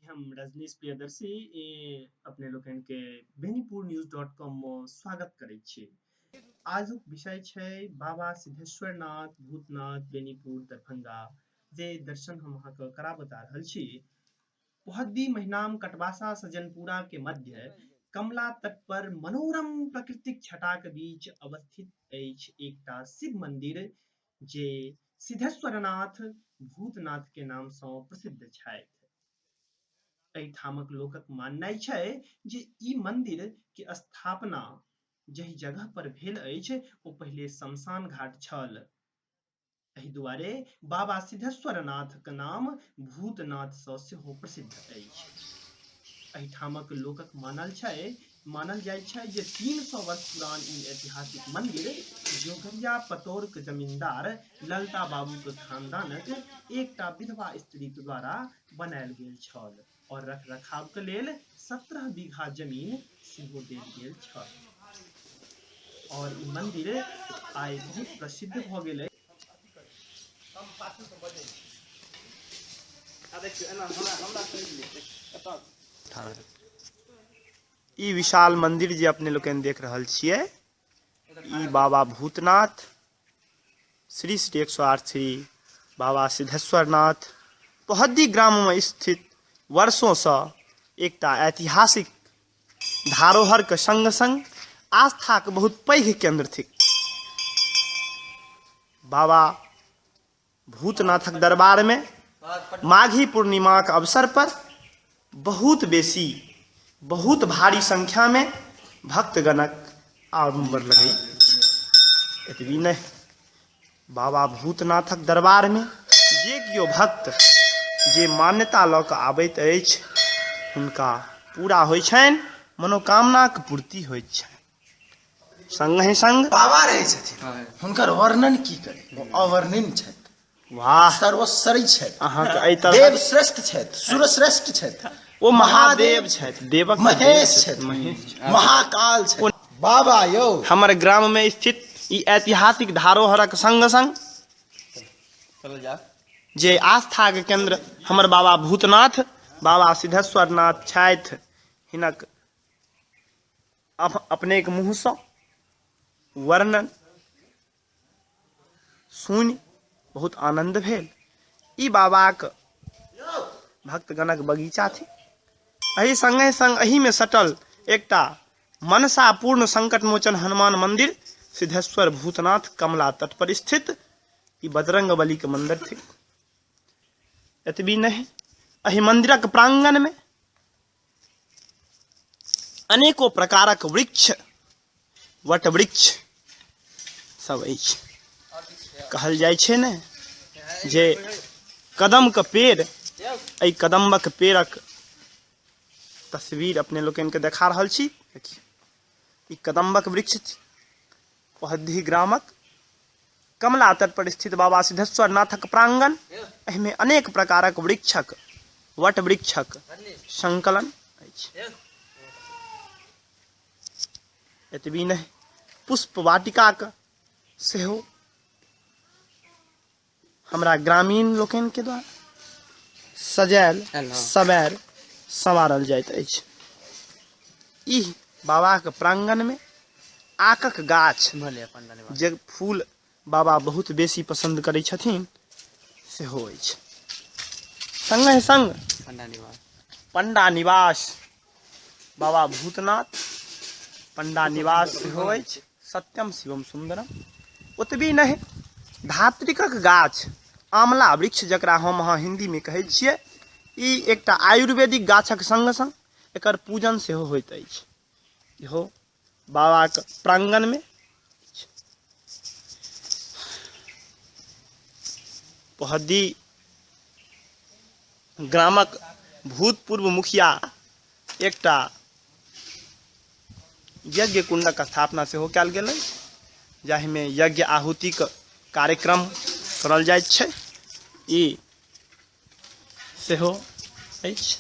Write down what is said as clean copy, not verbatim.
हम रजनीश प्रियदर्शी अपने लोकनि के बेनीपुर न्यूज डॉट कॉम में स्वागत करै छी। आजुक विषय छै बाबा सिद्धेश्वरनाथ भूतनाथ बेनीपुर दरभंगा, जे दर्शन हम अहाँके करा बता रहल छी। पोहद्दी महिनाम कटवासा सजनपुरा के मध्य कमला तट पर मनोरम प्राकृतिक छटा के बीच अवस्थित अछि एकटा शिव मंदिर, जे सिद्धेश्वरनाथ भूतनाथ के नाम सँ प्रसिद्ध छथि। एहिठामक लोकक माननाइ छै जे ई मंदिर के स्थापना जाहि जगह पर भेल अछि ओ पहिले शमशान घाट छल। एहि दुआरे बाबा सिद्धेश्वरनाथ के नाम भूतनाथ सँ सेहो प्रसिद्ध अछि। एहिठामक लोकक मानल जाइ छै जे 300 वर्ष पुरान ई ऐतिहासिक मंदिर जोगरिया पतौरक जमींदार ललता बाबू के खानदानक एकटा विधवा स्त्री के द्वारा बनायल गेल छल और रख रखाव के लेल 17 बीघा जमीन सेहो देल गेल छल। और ई मंदिर आइ बहुत प्रसिद्ध भऽ गेल अछि। ई विशाल मंदिर जे अपने लोकनि देख रहल छियै, ई बाबा भूतनाथ श्री श्री 108 श्री बाबा सिद्धेश्वरनाथ पोहद्दी ग्राम में स्थित वर्षों से एकटा ऐतिहासिक धरोहर के संग संग आस्था के बहुत पैघ केंद्र थिक। बाबा भूतनाथक दरबार में माघी पूर्णिमा के अवसर पर बहुत बेसी बहुत भारी संख्या में भक्तगणक आडम्बर लगै। एतबी नहीं, बाबा भूतनाथक दरबार में जे केओ भक्त जे मान्यता लऽ कऽ आबैत अछि हुनका पूरा होइ छनि, मनोकामनाक पूर्ति होइत छनि। संगहि संग बाबा रहै छथिन, हुनकर वर्णन की करी, ओ अवर्णनीय छथि। वाह, सर्वोत्सरी छथि, अहाँके एहि तरह देव श्रेष्ठ छथि, सुरश्रेष्ठ छथि, ओ महादेव छथि, देवक महेश छथि, महेश महाकाल छथि। बाबा यौ, हमर ग्राम में स्थित ई ऐतिहासिक धरोहरक संग संग जे आस्था के केंद्र हमर बाबा भूतनाथ बाबा सिद्धेश्वरनाथ छथि, हिनक अपने के मुँह सँ वर्णन सुनि बहुत आनंद भेल। ई बाबाक भक्तगणक बगीचा थी। एहि संगे संग एहि में सटल एकटा मनसा पूर्ण संकट मोचन हनुमान मंदिर सिद्धेश्वर भूतनाथ कमला तट पर स्थित ई बजरंग बली के मंदिर थी। एतबी नहीं, एहि मंदिरक प्रांगण में अनेको प्रकारक वृक्ष, what वृक्ष सब अछि। कहल जाइ छै ने जे कदम के पेड़, एहि कदम्बक पेड़क तस्वीर अपने लोकनि के देखा रहल छी। देखियौ, ई कदम्बक वृक्ष छी। पोहद्दी ग्रामक कमला तट पर स्थित बाबा सिद्धेश्वर नाथक प्रांगण, एहिमे अनेक प्रकारक वृक्षक, what वृक्षक संकलन अछि। एतबी नहि, पुष्प वाटिकाक सेहो हमरा ग्रामीण लोकनि के द्वारा सजायल सवार संवारल जाइत अछि। ई बाबाक प्रांगण में आकक गाछ जे फूल बाबा बहुत बेसी पसंद करै छथिन सेहो अछि। संगहि संग पंडा निवास बाबा भूतनाथ पंडा निवास सेहो अछि। सत्यम शिवम सुंदरम। ओतबी नहि, धात्रिकक गाछ आमला वृक्ष जकरा हम अहाँ हिंदी में कहै छियै, ई एकटा आयुर्वेदिक गाछक संग संग एकर पूजन सेहो होइत अछि। इहो बाबाक प्रांगण में पोहद्दी ग्रामक भूतपूर्व मुखिया एकटा यज्ञ कुंडक स्थापना सेहो कयल गेल अछि, जाहिमे यज्ञ आहुतिक कार्यक्रम करल जाइत छै। ई सेहो अछि।